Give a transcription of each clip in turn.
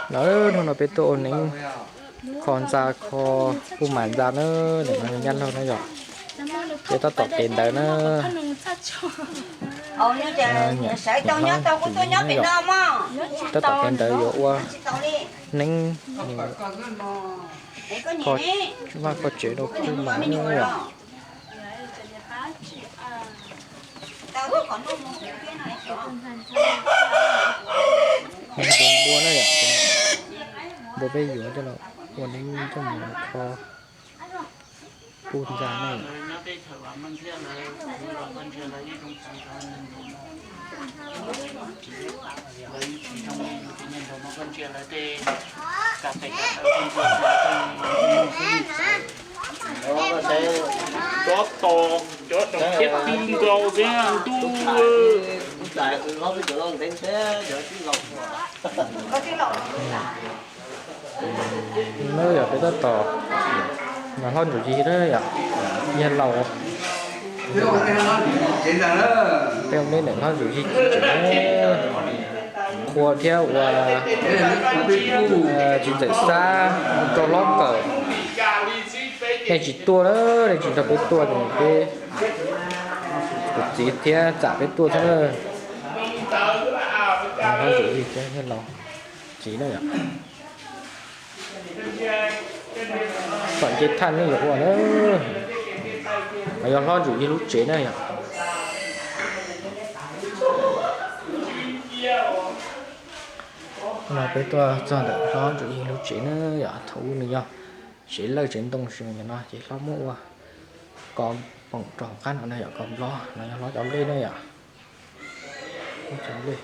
Lawm, hnub no peb tuaj ua neeb kho ntxa kho puj mas ntxa na, nim no nyab laug na yom. Peb tab tom tev ntawv na. Tab tom tev ntawv yuav ua neeb kho vaj kho tsev rau puj mas na yom. Npua na yom, npua peb yuav coj los ua neeb coj mus kho puj ntxa na yom. Cov tos, cov tos thiab tw nkaus thiab ntuj. Nws yog peb tab tom, nws hlob ntsuam yig na yom, yawg laus. Peb ua neb niam hlob ntsuam yig tseem qhua thiab ua txiv ntxawm Xab rau hlob kawm. Nej tsis tuaj na, nej tsis nrog peb tuaj ces peb, kuv txiv thiab txam peb tuaj xwb na. Hlob ntsuam yig thiab yawg laus txiv na yom. Tom nce thaj nej yuav ua na, yog hlob ntsuam yig lub tsev na yom. No peb tuaj txog ntawm hlob ntsuam yig lub tsev na yom, thaum ub nws yog tsev lawj tsev ntoo, tab sis mas nim no ces hlob muab ua kos poom rau hauv qab no na yom, kos nplob no yog hlob cov nplej na yom. Hlob cov nplej.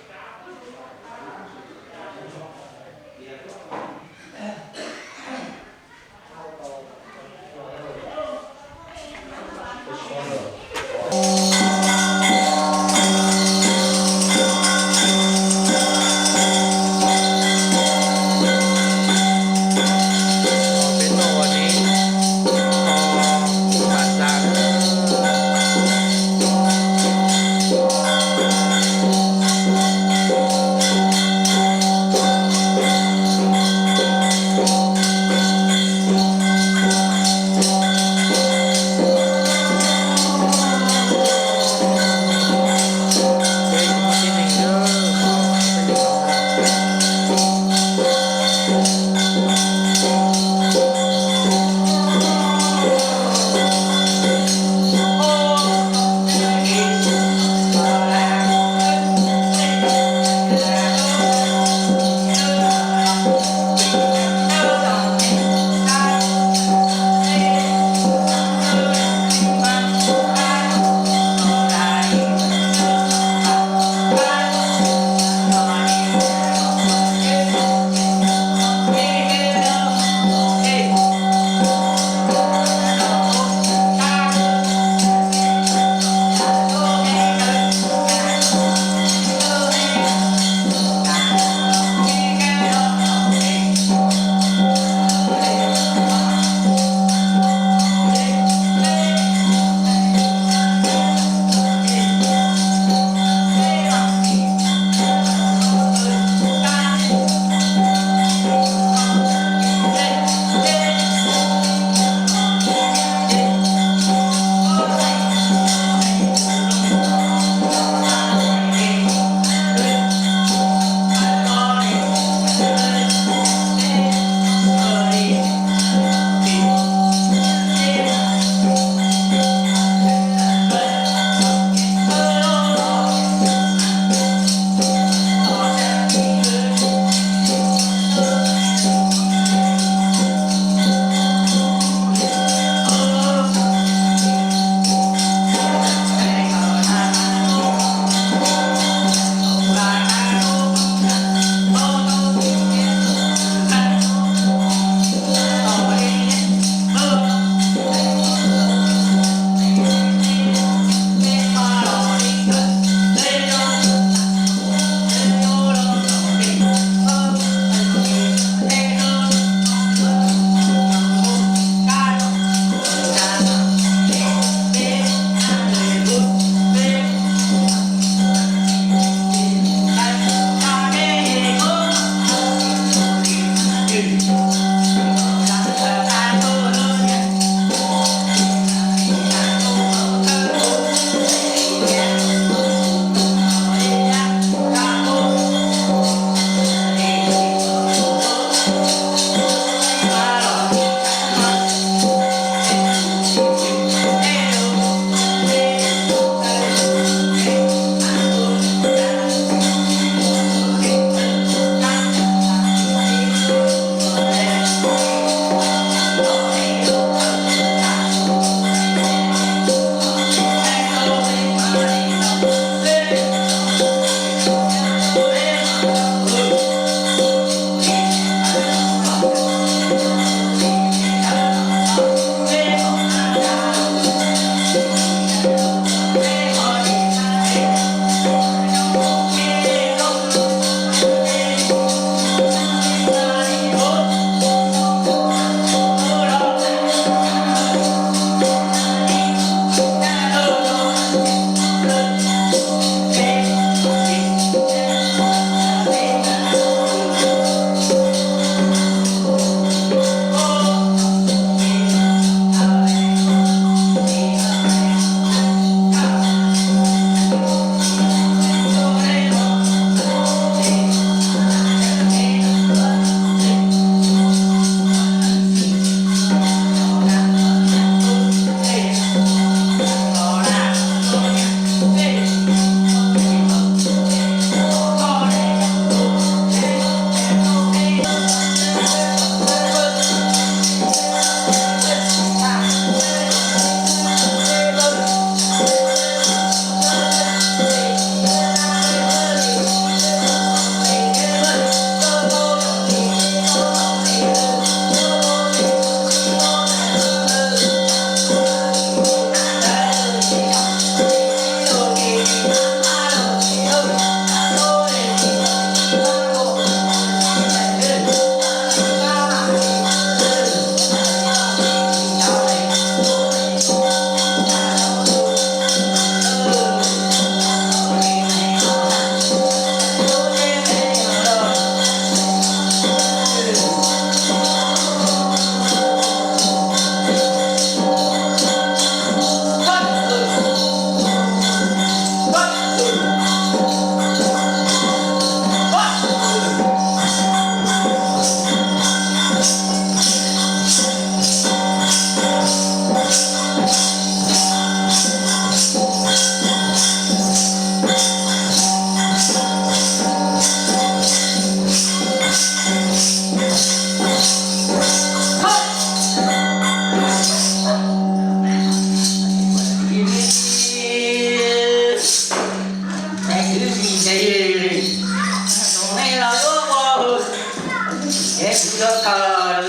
Tus thawj lawm,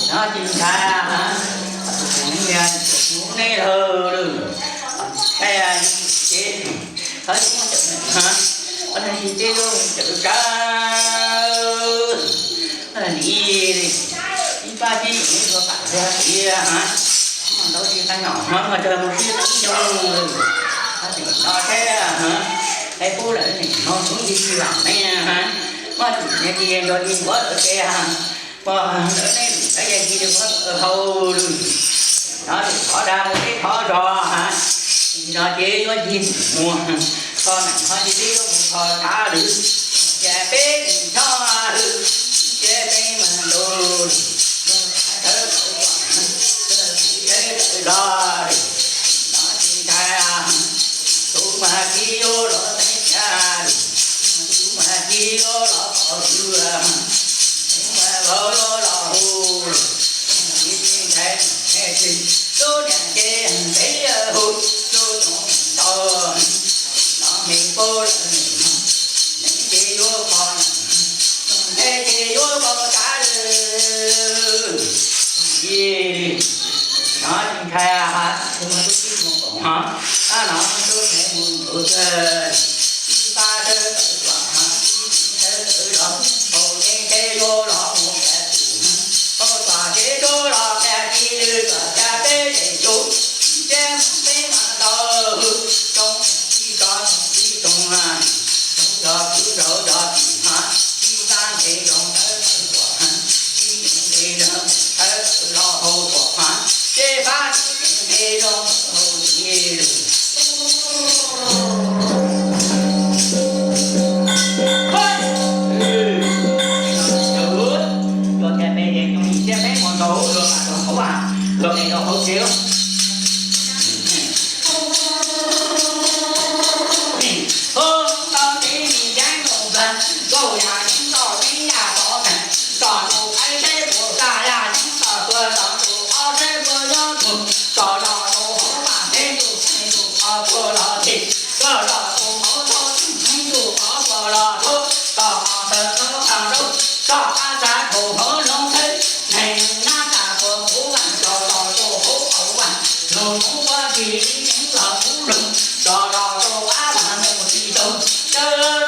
no ces ntshai, tus neeg mus neb lawm, ces thawj ib muab cawm, qhov no ces ces yuav cawm tsawv, ib pab tib ib pab tib ua pam ua tiav, ntau tsis qab no no mas cov mus sib qib nyoog lawm, no thiab, es pub lawm no mus ib tsis lam ne, muab tus niag tis nrog tis npawb lawm ces, ua ntawd nej lwm tab yog tis npawb hau lwm, no lwm qhov dag mus teb thov zog, no ces yuav ncig mus, kho neeg kho tis teb yuav mus kho tav lwm, ces peb nim no lwm, ces peb mas ntu lwm, thawj tawm, thawj tawm zog, no tsis ntshai, tus mas tsis yuav los teev kiag, tus mas tsis yuav los pom hwv, tus mas vauv yuav los hu, tsis ntshai, tsis lub niam ces peb hu, lub toom ntau, no me pub lawm, neb ces yuav kho, neb ces yuav kho tav lwm, no tsis ntshai, tus mas tub tib mus koom hov, no tub teb mus ntxuav txag, tib pab thawj tawm tuam hov, tib teb thawj tawm zog, hauv neb teb yuav los mus kav tus, hauv txoj kev tuaj los kav tis lwm txoj cai peb zem tus, tib teb peb mas ntau, tsoom tib tso tsoom tib tsoom, tsoom zog kwv zog zog tim hov, tib pab nqe zog tawv tawv tuam hov, tib nqe zog tawv tawv los hauv tuam hov, ces pab nqe zog hauv ces Luag thiaj me es nyuj yim thiab peb mus ntaus luag mas rau hauv, luag me rau hauv tsev. Hu tau tsev mi yeeb nus nplag, nkauj yam yeeb toj tseeb yam tod nag, toj nus qaib teb puas tag yam yeeb toj tuag, toj nus ob teb puas nyob tuag, toj los tus hauv mas teb ntuj teb ntuj qhov puas los teg, toj los tus hauv txhob tseeb tseeb ntuj qhov puas los txhob, toj qhov ntawd txhob qhov nraud, toj qab txag khaum hauv loog thawb, neeg nab tas puas kuv vas, toj los tus hauv qhov vas, lug hauv ua tsis li yeeb los kuv lug, toj los tus qab vas mus tsis tau, sawv daws los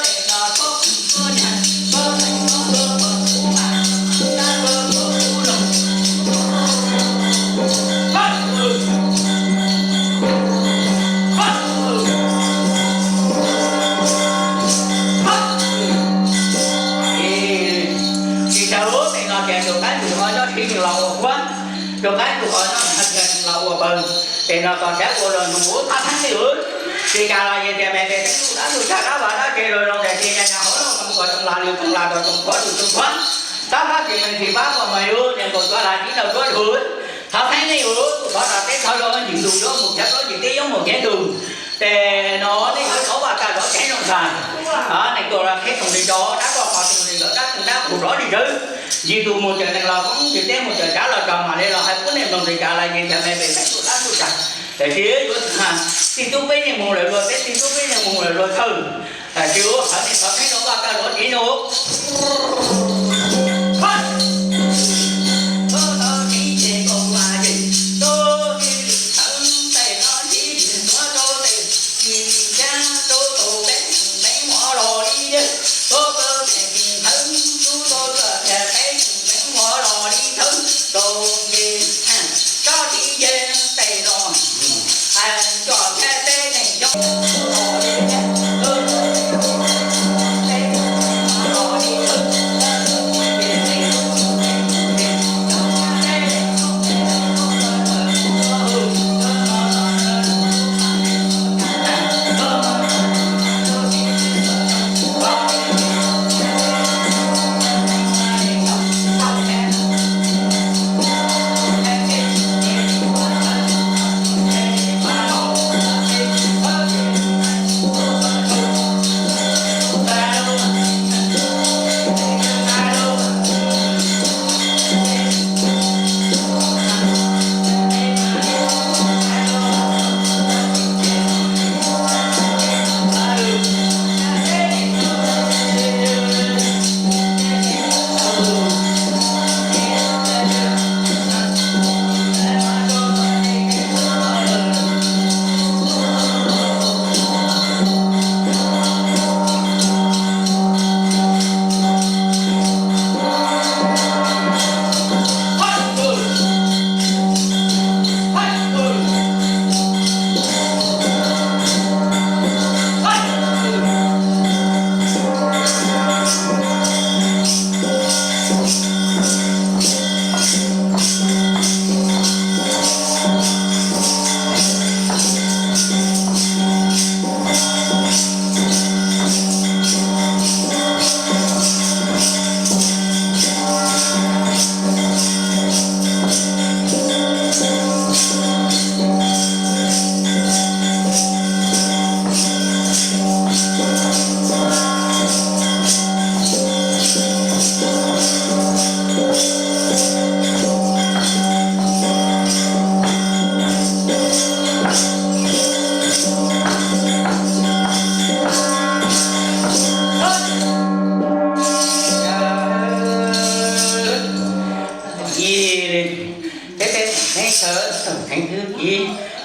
txhob kuv tuab nyag, txhob kuv tuab tuab puas kuv vas, txhob kuv tuab puas kuv lug. Tsis tau ub, tes no tias tus qaib tus qhov nyob siv nws los ua kuab, tus qaib tus qhov nyob tias nws los ua pawg, tes no tos cav ua los nws ub thab theeb li ub. Tsis tas los yog tias me pem teeb ntuj dab ntuj tsag dab vaj dab tse los zoo tias cia nyaj nyaj hauv loj tsoom kuam tsoom lam lwm tsoom lam tau tsoom qhuav lwm tsoom qhuav, tab pab tis me ntsis pab pom mas yus niam nkaum cuaj las tib ntaus cuab lwm, thab theeb li ub, tus qhov tos teb thov zoo ncim ntus yuav mus chav plaub ncim teb yuav mus chav ntus. Ces no nej yuav thov vaj kaj zov tsev zoo tag, neeg tuaj los qheb toom li cov dab roj qhov toom li cov dab tug dab qus zov li ntawd. Ncig tus mus cawm neeg los koob ncig teb mus cawm tsav los tsaug mam li los hais pub nej mloog tes cas los yeej tias me pem teeb ntuj dab ntuj tsag. Tiam sis yuav txij tub peb yeej mus lawm luag teb, txij tub peb yeej mus lawm luag thawj. Tiam sis ua qhov nej thov theeb rau vaj kaj zov tsev no.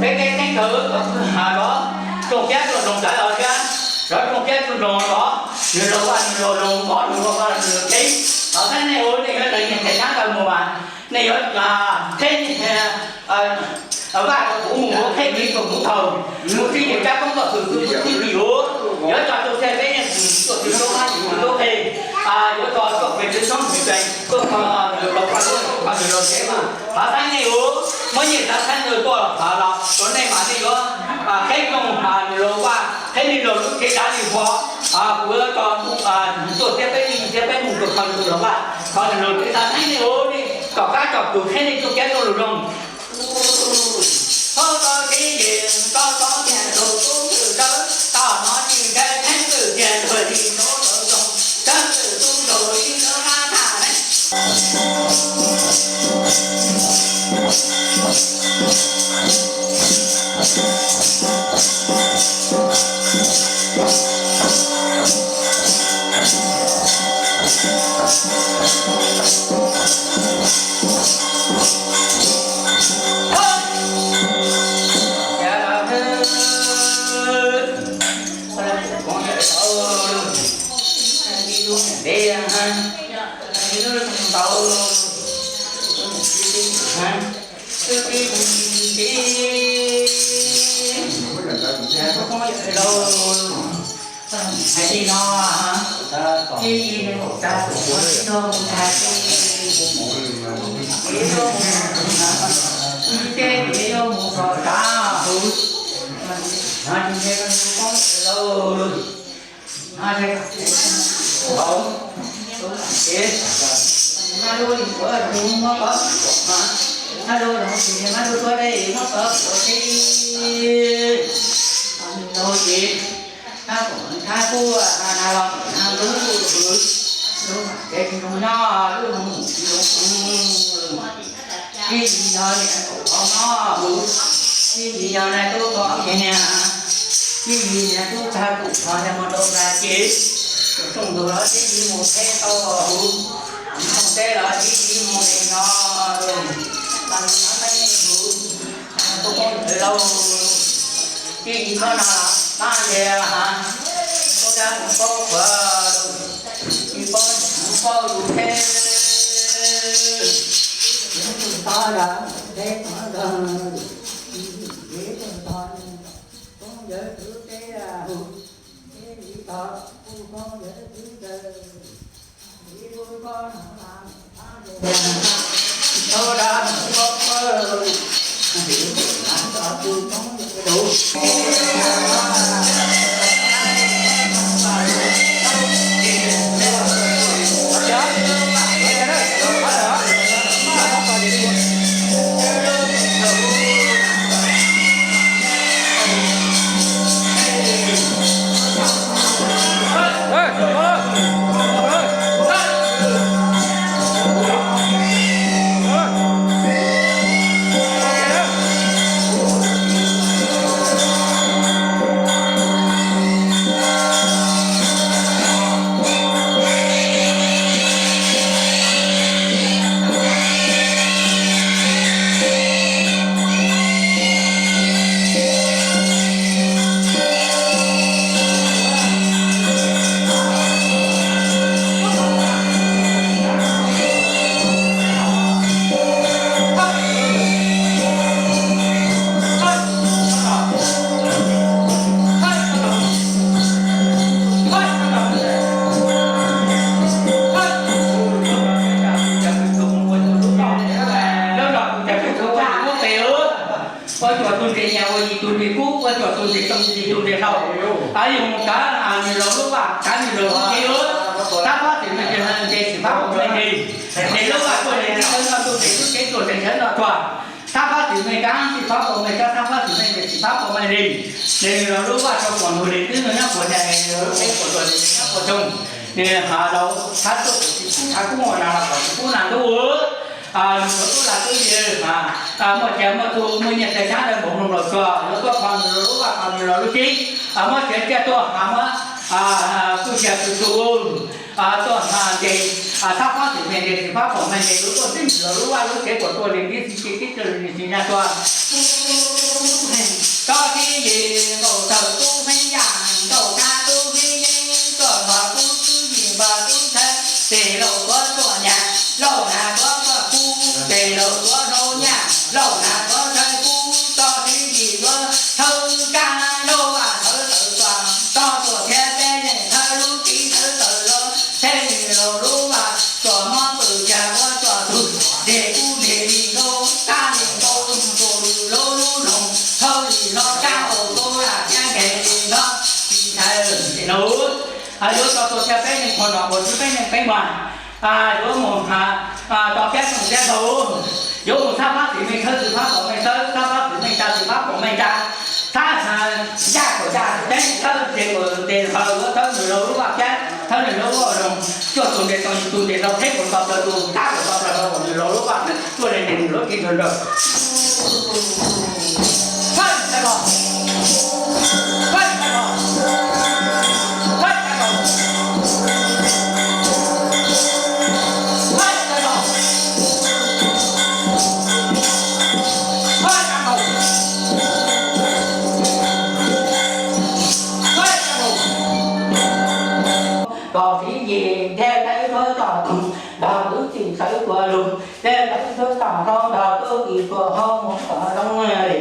Peb kev teeb khawv los, rooj kiab rooj nroos ntawd los thiab, lawv rooj kiab rooj nroos los, nws los vaj nws los loog, nws los vaj nws los qheb. Thov txhawb nej ua nej yuav raws nyiaj ntxhais hnab ntawd mus mas nej yuav qheb Vaj rau kuv mus, qheb kiv rau kuv thaum mus sib nyiam tsab koob kom xwm xwm xwb xwb yuav, yuav tso tus txhiaj peb yeej xwm tuaj tsis tub qab tsis tub qe, yuav tso tuaj pem tsis txhob mus tsees tuaj ko los ko ko nws los tsev mas. Thov txhawb nej ua, muab nyiaj txav txhawb nws tuaj los thov los rau nej mas nej yuav qheb kooj nws los vaj, qheb li los lub tsev dav li pov, kuv yuav tso tuaj txhiab peb li txhiab peb mus tuaj kho nws los vaj, thov nws los tsev. Thov txhawb nej ua, nej tom qab tsom kwm qheb nej tuaj kiab tuaj lug loog. Thov txo kev yes, txo txo tias tus tub twm sawv, tom no tsis ntshai theeb twm tias luag li nov lawv zoo, sawv twm tub nraug li sawv qab tham ne. Hais li no, ib yig nws txav tus ua tsis tau mus tag, ib yig nws txav tus ua tsis tau mus tag, ib yig nws txav tus ua tsis tau mus tag, ib yig nws txav tus ua tsis tau mus tag, ib yig nws txav tus ua tsis tau mus tag. Ib yig yog niam tus qhov no, ib yig yog nais tub qhov niam, ib yig niam tub tag tus qhov niam mus rau nram ces, tus rooj ntug los ib yig mus qheb tau huv. Mus teb los tib tib mus li no los, mas nws nyob peb ntug, tus phooj ywg lauj, tib tib koj no los pab ntiag ha, koj dab mus paub qhuav, tsis paub mus paub lus thiab. Tus tod los teb tod los, teb tod, phooj ywg tus teb, teb li tod, phooj ywg tus teb. Ua tsuas tus ntses nyas ua yim tus ntses kub, ua tsuas tus ntses too yim tus ntses hlau. Yus mus kav nws laus lub vaj, kav nws laus lub tsev, tab pab txwm meej nce xwm pab pom meej li. Nws lub vaj tuaj li tib sawv no tuaj, nws lub tsev tuaj li sawv no tuaj. Tab pab txwm meej kav txwm pab pom meej, tab pab txwm meej nce xwm pab pom meej li. Nws laus lub vaj rau pom nus li twb nws nyob puas ncaig, nws lub tsev puas tuaj li nws nyob puas roog. Nws ha laus thab tuaj kuv tsis kub thab kub ua nas los kom tsis kub nas ntub. Nws tub lam tub yawg, muaj cas muaj tug muaj nyiaj tais tshab ntawd npaum nkaus los tsuas yuav tuaj kho nws lub vaj kho nws lub tsev, muab txiav txiaj tuaj ha, muab kuj cia tus tus tuaj ha nce, thab pab txwm meej nce xwm pab pom meej nce lub tuaj tib nws lub vaj lub tsev puas tuaj li tib si ci tib tug li tsis nyab tuaj. Tsob thib yim nkaus tawm tub heeb yaj, nkaus thab tub heeb yeeb, tuaj npog tub tub yim npog tub tshawb, tes laus tuav tuaj nyas, laus nas tuav tuaj kub, tes laus tuav rau nyas, laus nas tuav rau kub, tsob thib yim yuav thawb kab, laus vaj thawb tawm tuaj, tsob tuaj thiab peb yeej thawb lub txiv thawb tawm los, thiab nws laus lub vaj tsuas mob pwm cas ua tsuas tug, ntes kub ntes li nkaus, kab li nkaus, tus lub lub loog, thawb li hlob kab hau tub lam thiab nkees li hlob, tsis thawb li nkaus. Yuav tso tuaj thiab peb yeej qhuas nom puas txwv peb yeej peb mas, yuav mus tos thiab tsoom thiab tau, yuav mus thab pab txwm meej thawb txwm pab pom meej thawb, thab pab txwm meej tsa txwm pab pom meej tsa, thab yaj kom yaj teb thawb ntes kom ntes hawv, yuav thawb nws laus lub vaj thiab thawb nws laus lub vaj loog, cuaj tus ntes tau yim tus ntes tau thiab kom tau plaws tus, thab kom tau plaws tau kom nws laus lub vaj tuaj li nws lub tsev nrog nraug. Kom txiv yim thiab tawb tuav tom tug, npog tub txim sawv tuav lug, thiab tawb tuav tom hlau, npog tub kis tuav hau mus tom zoo li.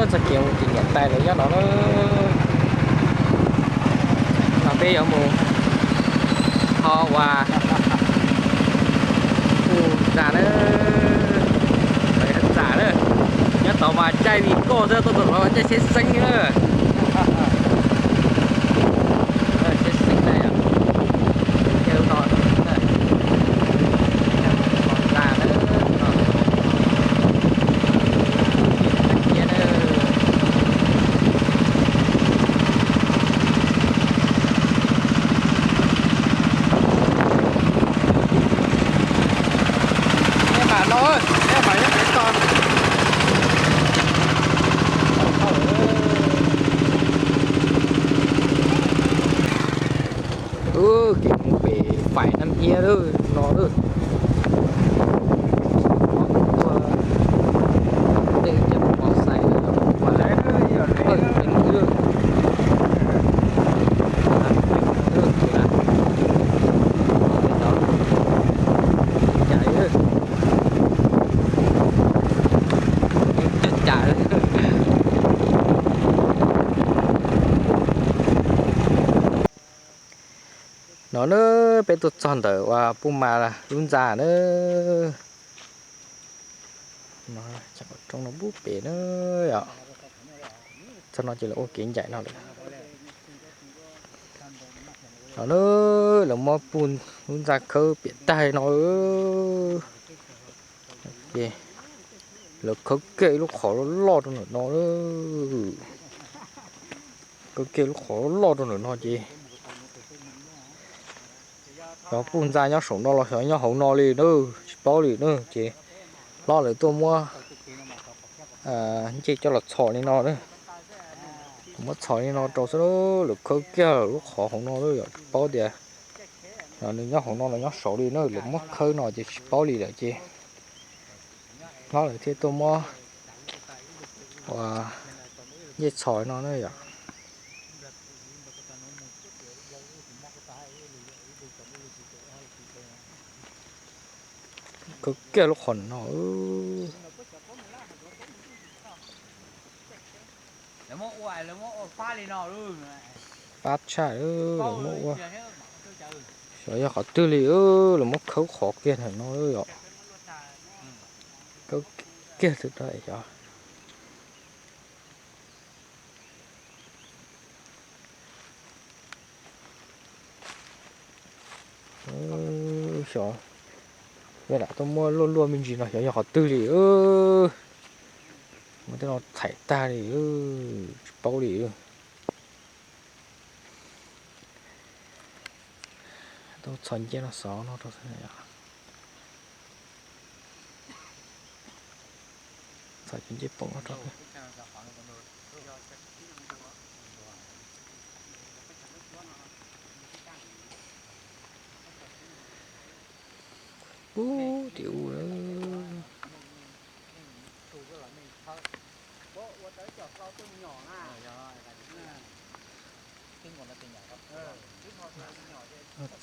Txoj kev mus tim niam tais lawv nyob no na. No peb yuav mus ho uas hu zas na, zas na. Nyob tod mas caij vim koj xwb, tuaj tod los caij tsheb xeeb na. Tsheb xeeb na, caij no, zas na. Kev mus pem Fais Nab Hiab lawm no lawm. Tej cov pom xais ua pawg peev xwb. Cov cas no na, peb tuaj txog ntawm uas Puj Mas lub ntxa na. Roob no pub pem na yom. Txog no ces lawv ua kev ncaim no lawm. No na, lawv muab Puj lub ntxa khawb piam tag no. Ces lawv khawb kiag ib lub qhov loj loj rau ntawm no. Khawb kiag lub qhov loj loj rau ntawm no ces xyov Puj ntxa nyob saum no los xyov nyob hauv no li na, tsis paub li na. Ces hlob lawv tuaj muab ncej coj los txhos li no na. Muab txhos li no rau xwb, lawv khawb kiag lub qhov hauv no lawm yom, tsis paub tias nws nyob hauv no los nyob saud li na. Lawv muab khawb no ces tsis paub li lawm ces hlob lawv thiaj tuaj muab ua ncej txhos no na yom. Khawb kiag lub qhov no. Pab tshaj, lawv muab ua, xyov yog qhov twg li, lawv muab khawb qhov kiag ntawm no yom. Khawb kiag xwb xyov. Xyov, yog lam tuaj muab luaj luaj me ntsis no xyov yog qhov twg li. Muab tej no txhaim tag li, tsis paub li. Tuaj txhos ncej no xov no rau xwb. Txhos cov ncej poom no rau. Ub, tim ub lawm.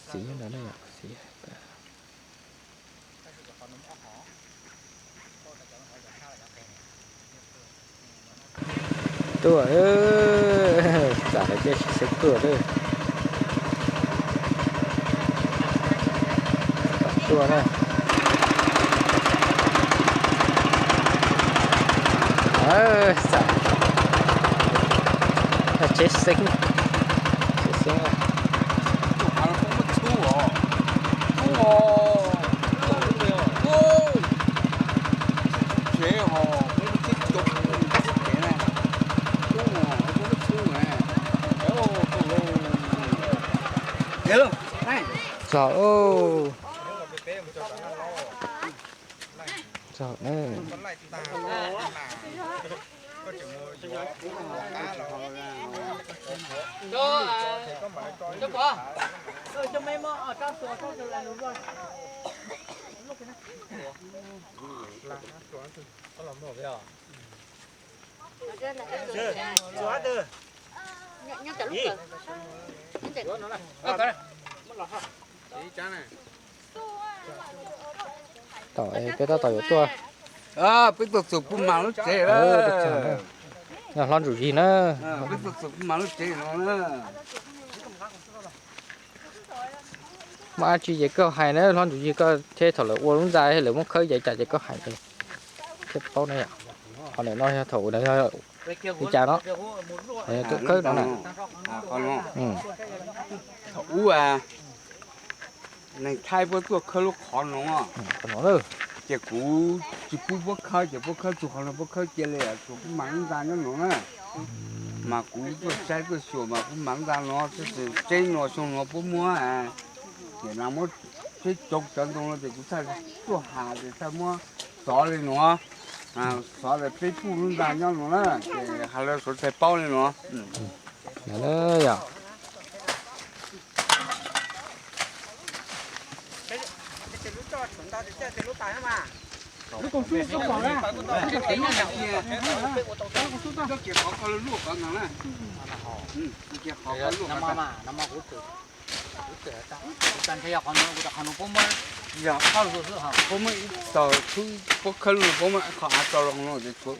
Txiv nyob ntawd ne, txiv. Tuaj, tsam lawv caij tsheb tuaj lawm. Tuaj na. Tsheb xeeb, tsheb xeeb. Txog, txog na. Tom peb tab tom yuav tuaj. Peb tuaj txog puag mas lub tsev lawm. Hlob Ntsum Yig na. Peb tuaj txog puag mas lub tsev no na. Muaj dab tsi ces koj hais na, hlob Ntsum Yig, koj thiab thaum lawv ua lub ntxa lawv muab khawb ces cas ces koj hais thiaj paub na yom. Qhov ntawm no yog thaum ub li cas no, qhov yog tuaj khawb no na. Thaum ub neeg Thaib puab tuaj khawb lub qhov no, ces kuv tsis pub puab khawb ces puab khawb txug qhov no, puab khawb cia li tsuas kuv mas lub ntxa nyob no na. Mas kuv tuaj saib tuaj xyuas mas kuv mas lub ntxa no, tseeb no xyoo no puab muab, ces no muab tsheb coob cov ntoo no ces kuv txhaj tuaj has ces txhaj muab xov li no, xov tias peb pub lub ntxa nyob no na, ces has lawv suav txhais paub li no. Puab muab ib tog tub, puab khawb lub no puab muab qhov av tso rau qhov no,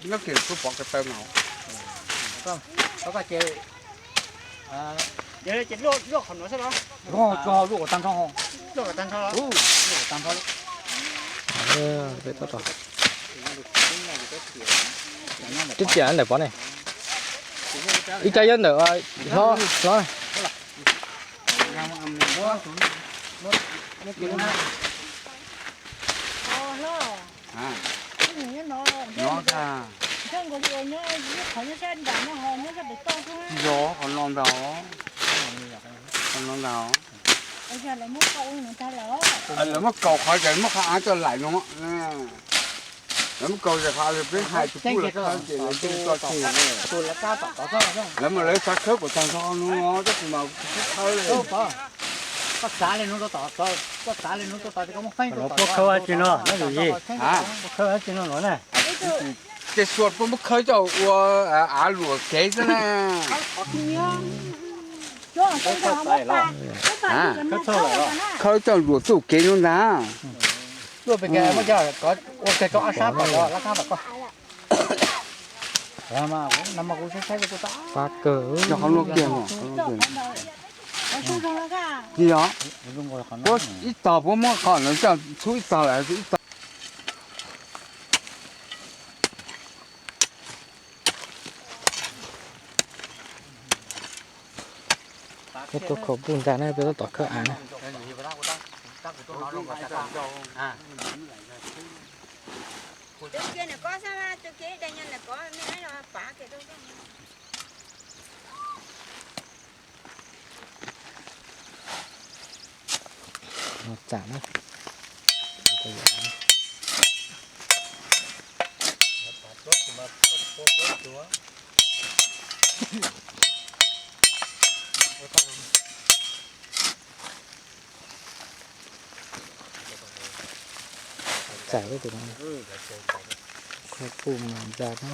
nyob kiag tub pov ko taw no. Luaj tso, luaj kom tag nrho. Tib tiam ntawm pov ne, ib cab nyob ntawm hlob, hlob. Tsis yog qhov no ntag, qhov no ntag. Lawv muab kaus qhov ces muab qhov av coj laim no. Lawv muab kaus ces qhov peb hais tsis pub lawv khawb ces lawv tsis tso tseg. Lawv mas lawv xav khawb kom tag nrho no tab sis mas tsis pub khawb li. Puab khawb dab tsi no, Ntsum Yig? Puab khawb dab tsi no na? Ces suav puab muab khawb coj ua av luam kev xwb na. Khawb coj luam txuj kev no ntag. Pab kawg. Tsis yog, puab ib tog puab muab qhov no coj txhub ib tog lawm ib tog. Peb tuaj khaus npuj ntxa na, peb tab tom khawb av na. Txam na. Txam tus no, khaub puj mas ntxa na.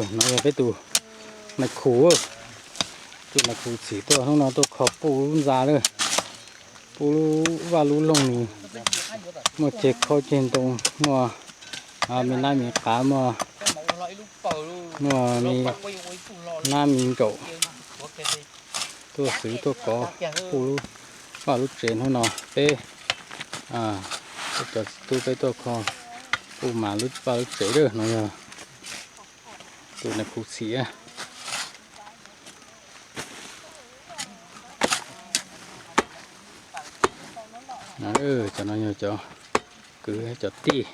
No yog peb tus nais khu, tus nais khu txhim tuaj hnub no tuaj kho puj lub ntxa lawm. Puj lub vaj lub loog nws muaj ceg khaub ceg ntoo, muaj me nab me qav, muaj, muaj me nab me nkaum, tuaj xwv tuaj kov puj lub vaj lub tsev hnub no. Peb cov txiv tub peb tuaj kho puj mas lub vaj lub tsev lawm no yog tus nais khu txhim. Cov no yog cov kwv cov tij.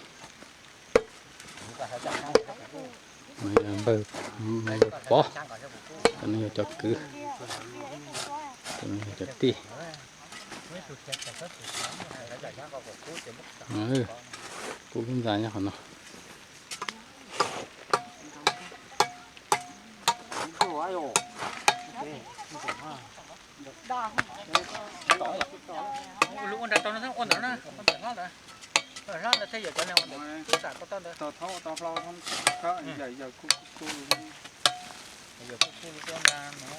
Npawg Pov, cov no yog cov kwv, cov no yog cov tij. Puj lub ntxa nyob qhov no. Lub ua nram tod no, ua ntawm no, ua ntawm hlob ntawd. Hlob ntawd thiaj yawm cov neeg ua ntawm tub tam ko toj ntawd. Yawm kuj kuj li tuaj ntag no.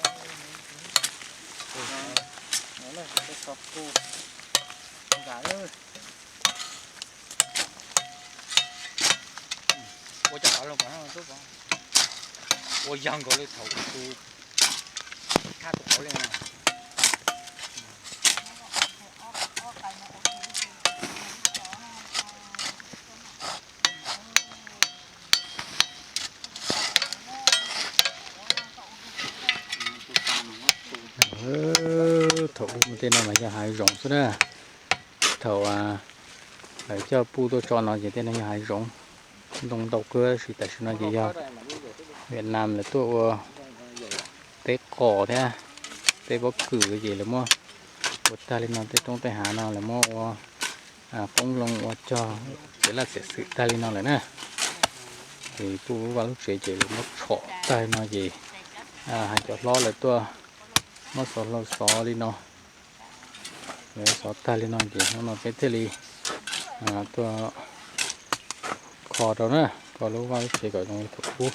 Ntag. Ua cov qhov loo kom tub, ua yog nkaus li thaum tus thab tus qauv li no. Thaum ub tej no mas yog hav zoov xwb na. Thaum lawv coj puj tuaj tso no ces tej no yog hav zoov, ntoo ntau kawg, tab sis tam sim no ces yog Vietnam lawv tuaj ua teb qos thiab teb pob kws ces lawv muab ua tag li no, tej roob tej hav no lawv muab ua qoob loo ua cog txiav laj txiav xwm tag li no lawm na. Ces puj lub vaj lub tsev ces lawv muab tshom tag li no ces hais cov hlob lawv tuaj muab xov hlau xov li no, xov tag li no ces hnub no peb thiaj li tuaj kho rau na, kho lub vaj lub tsev kom zoo li thaum ub.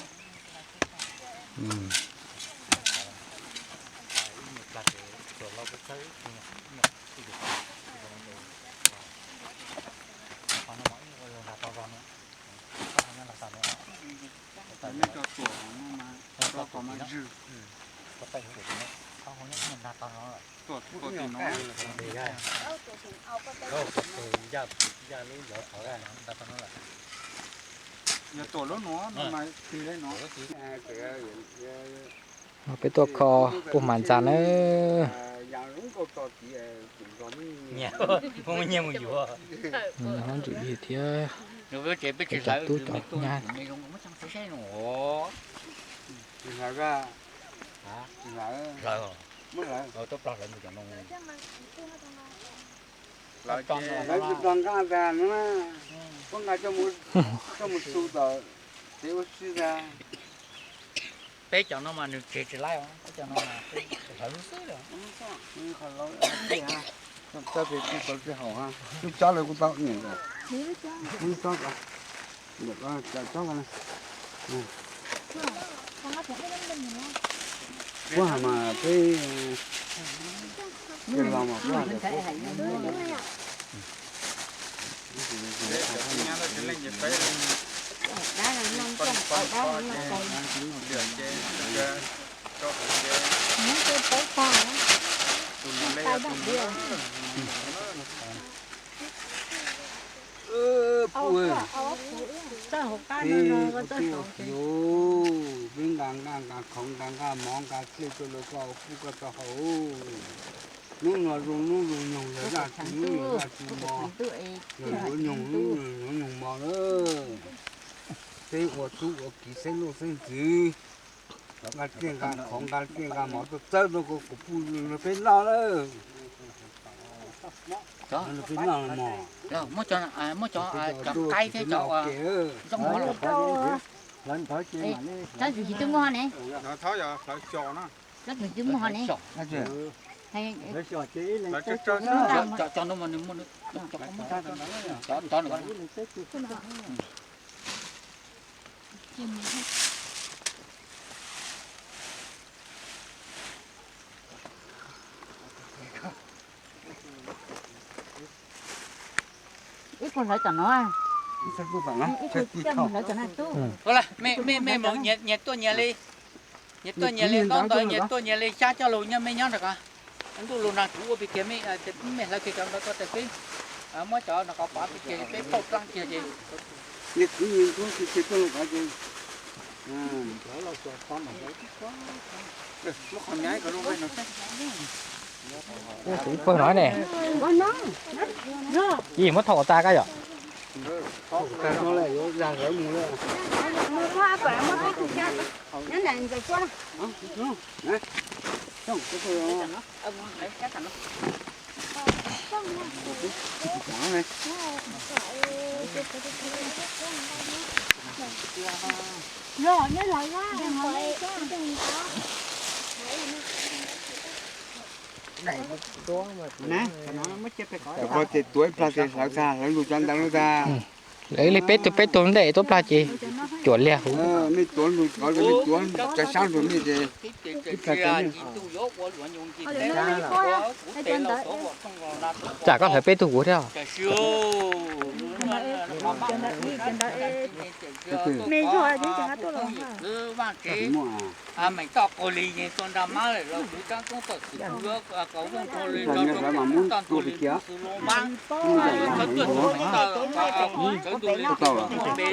Peb tuaj kho puj hmam ntxa na. Nws nyob ntawm yig thiab, cov tub cov nyab. Lawv tsis nqa ntag no, poj nqa coj mus xu tom tsev ua si ntag. Peb cov no mas nws tseg tsis laib, peb cov no mas hlawv xwb. Txaj pem kuv tau tsis haum ha, lub tsob lawv kuj tau nyeem lawm. Lub tsob, lub tsob, tsob, tsob. Puab has mas peb los mas puab has tias puab Peb nqa nqaj nqa khoov nqa nqaj mov nqa dlej tuaj rau koj pub koj tau haus. Hnub no zoo hnub zoo nyoog, yog zaj tsis hnub yog zaj tsis hmo, yog yuav nyoog hnub yog yuav nyoog hmo na. Peb ua tub ua kiv xeeb luj xeeb ntxwv, nqa dlej nqa khoov nqa dlej nqa mov tuaj txawb rau koj kuv pub rau peb noj lawm. Muab cov qaib thiab cov zoo mov los. Tab sis twb muaj ne. Tab sis twb muaj ne. Ib tug hlawv tom no, ib tug coj mus hlawv tom no tub. Mej mus nyias tuaj nyias li, nyias tuaj nyias li, ntaub ntawv nyias tuaj nyias li, xyab coj lug nyob mej nyob nrag ko. Ntuj lug nag kuv ua pig kiag mej, mej hlawv kiag cov ntawd ko tas peb muab cov nrag ko pov pig kiag peb pauj dlaab kiag ces. Pawg no ne. Ib muab thauj tas koj yom. Cov ko ces tuav ib plag ces hlawv tag, hlawv lug cov ntawd lawm tag. Lawv li peb tug peb tug ntej tuav plag ces cuam liag huv. Mej tuav lug cov, mej tuav cov sab lug mej ces ib plag cov mej. Tsam koj hlawv peb tug kuv thiab. Meem toj qaug li yeeg tua nra mab lawm los kuv caab koob tom xwm kuv yuav kaus vooj rau li toj ntuag li xwb lub mab. Txhawv tuaj xwm meem toj, txhawv ntuj li xwb lub mab npe,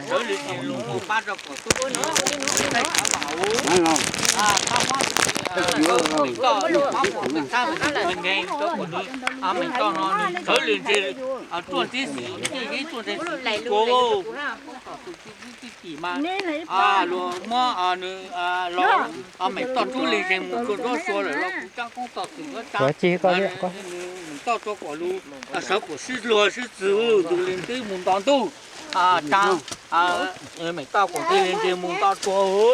sawv li xwb lub mab pab rau kom tub thaij thav vam huv. Meem toj, mab puam peb txhab meem nkeeg rau kom nws, meem toj no nws sawv li ntseg, ruaj ntseg xwm, ruaj ntseg xwm tua. Tim mas luag muab nws los, meem toj tub li ntseg mus rua nruab sua lawm los kuv caab koob tom xwm yuav tsa. Meem toj rua kom lug sawv kom sib luag sib txwv ntws li ntwb mus nto ntuj. Tsa, meem toj kom ntws li ntseg mus nto rua,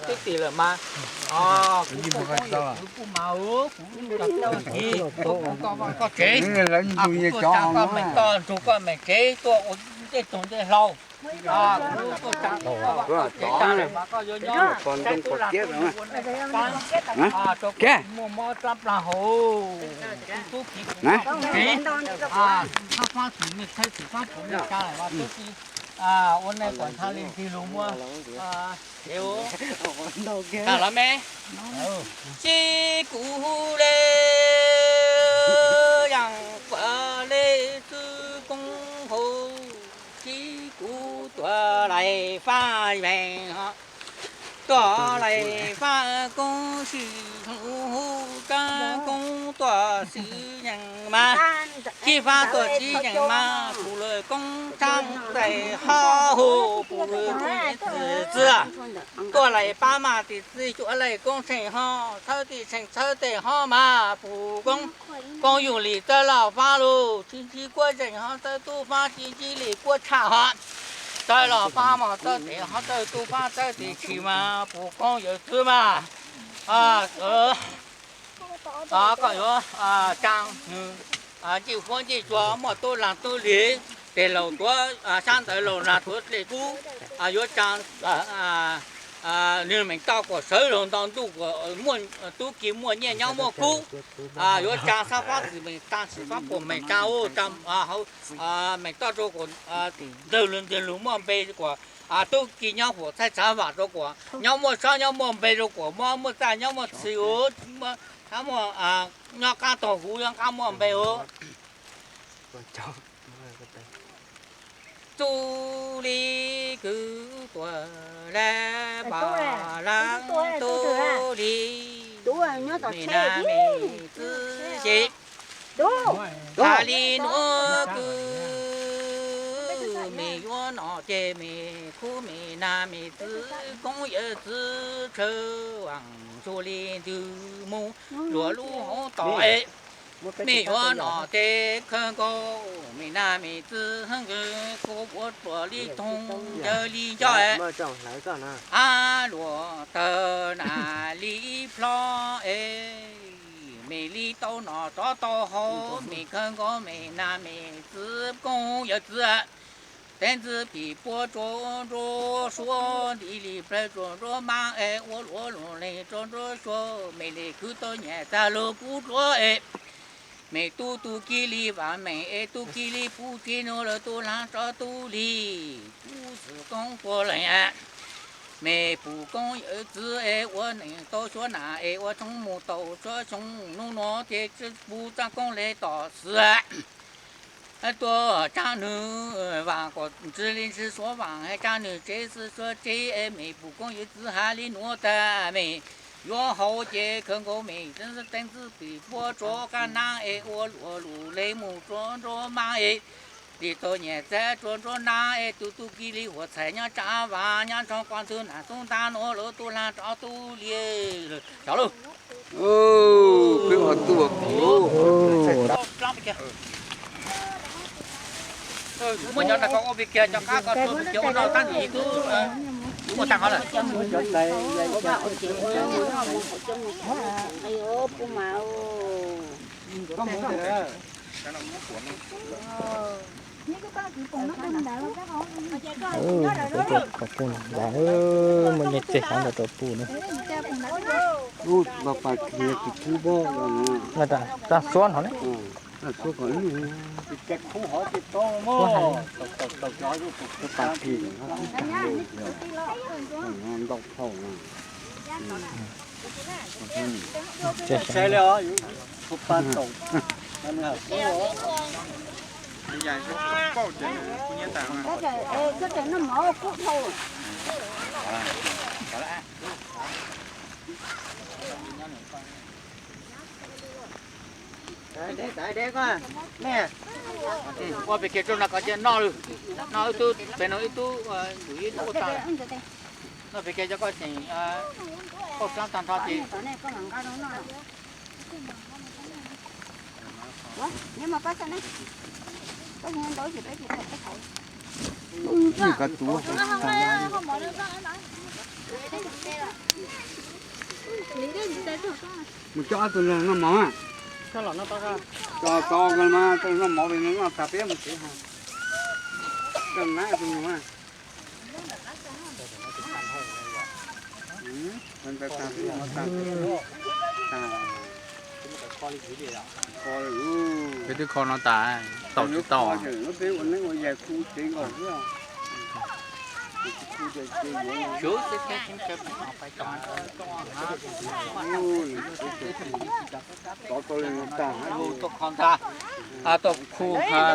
tib tim lawm mas. Kuv kuj mas, kuv koj tsev, kuv tuaj tsa koj meem toj nrug koj meem tsev tuaj ua ntej tug ntej hlau. Kuv tuaj tsa koj tsev tas lawm mas koj yuav nyob, koj tub lag tub luv ua neej tsa, rua kom muaj mob rab plag hauv tub kiv kuv tub tsev. Txhab faab xwm mej txhawb xwm faab kuv mej tsa lawm mas tub tsi ua neej kom ntshaw li ntxig lug muaj. Tag los me, sib kuv le, yaam kuas le txwv koob hauv, sib kuv tuaj lais faab veeg ho, tuaj lais faab koob sib hu, rab koob tuaj sib yees mas, sib faab tuaj sib yees mas, pum lawm koob tshab tais hob hu, pum lawm koob yeej txwv txwv, tuaj lais pab mas tim txwv cuaj lais koob tsheej ho, txhawb tim tsheej txhawb tes hob mas pum koob, koob yuj lim txawb laj faab lug, tsis ntsib kuab zeeg ho txawb tub faab, tsis ntsib li kuab tshaj ho, txawb laj faab mas txawb tes ho txawb tub faab, txawb tes tshis mas pum koob yawm txwv mas. Koj yuav tsaa nws ncej huab ncej cua muaj tub laag tub lig, tes laus tuav sab ntawv laus laag tuav dlej kub, yuav tsaa nws meem toj kom sawv lug nto ntuj kom muaj tub ki muaj nyiaj nyob muaj kub, yuav tsaa xab fab xwm meem, tsaa xwm fab puam meem, tsaa meem toj rua kom ntawg lug ntawg lug muaj npe kom tub ki nyob huam txhaij txhav vam rua kom nyob muaj tsob nyob muaj npe rua kom muaj txaj nyob muaj txhia, nyob muaj, nyob qaab taug huv nyob qaab muaj npe. Txuj li kws tuaj lab pam laab tub li, me nam me txwv ces, txhaj li nuav kws me yuav nom ces me khub me nam me txwv koob yawm txwv tshaw vaam txuj li ntws moog luas lub hoob tom es Mej yuav nom tes khawb nkaus, mej nag mej txwv heev, kuv puab tsuas li toog ncaws li nco. Av luam tawg nas li ib plhob es, mej li tau nom rov tau haus, mej khawb nkaus mej nag mej txwv koob yawm txwv. Teeb ntxwb pim puab tsuas nruab suab, nti li plawg tsuas nruab maab es, ua luam lug leeg tsuas nruab suab, mej li khwv tau nyam txag lug kub duav es. Mej tub tub kis li vaam meem es, tub kis li puj tsi nuav lawv tub laag tso tub li, kub xwm koob puag leej. Mej pum koob yawm txwv es, ua neeg tau suab nam es, ua tshoob mus tau suab xyoo, nub nuav ces pub tsaab koob le tom xwm. Tuaj tsaab nwg vaam kom ntsw li ntsw suav vaam, tsaab nwg tsev xwb suav tsev es, mej pum koob yawm txwv has li nuav tag, mej yuav haus ces khawb nkaus mej teeb ntxwb pim puab tsuas qab naab es, ua luam lug leeg mus tsuas nruab maab es, li tau nyam txag tsuas nruab naab es, tub tub kis li huam txhais nyob tsaab vaam nyob nrho quas ntug nam xub ntaab nuav lawv tub laag rov tub li. Tsaug lug. Peb ho tuaj kuv. Muab nyob ko ua pig kiag cov qab ko tuaj pig kiag ua noj tab sis tub muaj tag qhov lawm. Peb tuaj qhov puj ntawd, muaj nyob txij xav ntawd rau puj na. Tag suab no ne. Ua pem kiag rau no kom cia noj, noj ib tug pem no ib tug, ua tag. Noj pem kiag cov koj tseem pauj xaab tag nrho ces. Mus coj ob tug noj mov. Tso tso mas noj mov, noj tag peb mus tsev. Coj nab tus nus. Peb twb kho no tas, tau tsis tau. Tuaj kho ntag, tuaj khu,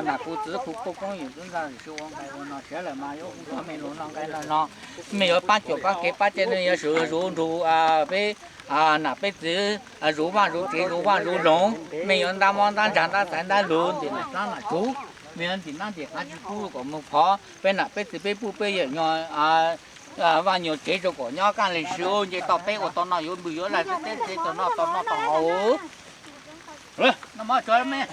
nam kuv txiv khu puj koob yawm txwv ntag, sim ua nqaij ua no siav lawm mas yuav hu txog mej lug noj nqaij noj no. Mej yuav paab cuam paab kev paab caj, mej yuav tsum zuv nrug peb nam peb txiv zuv vaaj zuv tsev zuv vaaj zuv loog, mej yuav ntab mob ntab ntsag ntab xaiv ntab lug ntim nam dlaab nam tsuv, mej yuav ntim nab ntim qaav tsi pub kom moog phov. Peb nam peb txiv peb puj peb yawm nyuag vaaj nyuag tsev rua kom nyob kaaj leeg sib nce tau peb ua tau noj yuav npwg yuav laj teb teb tau noj tau noj tau haus. Noj mov tsuag mej.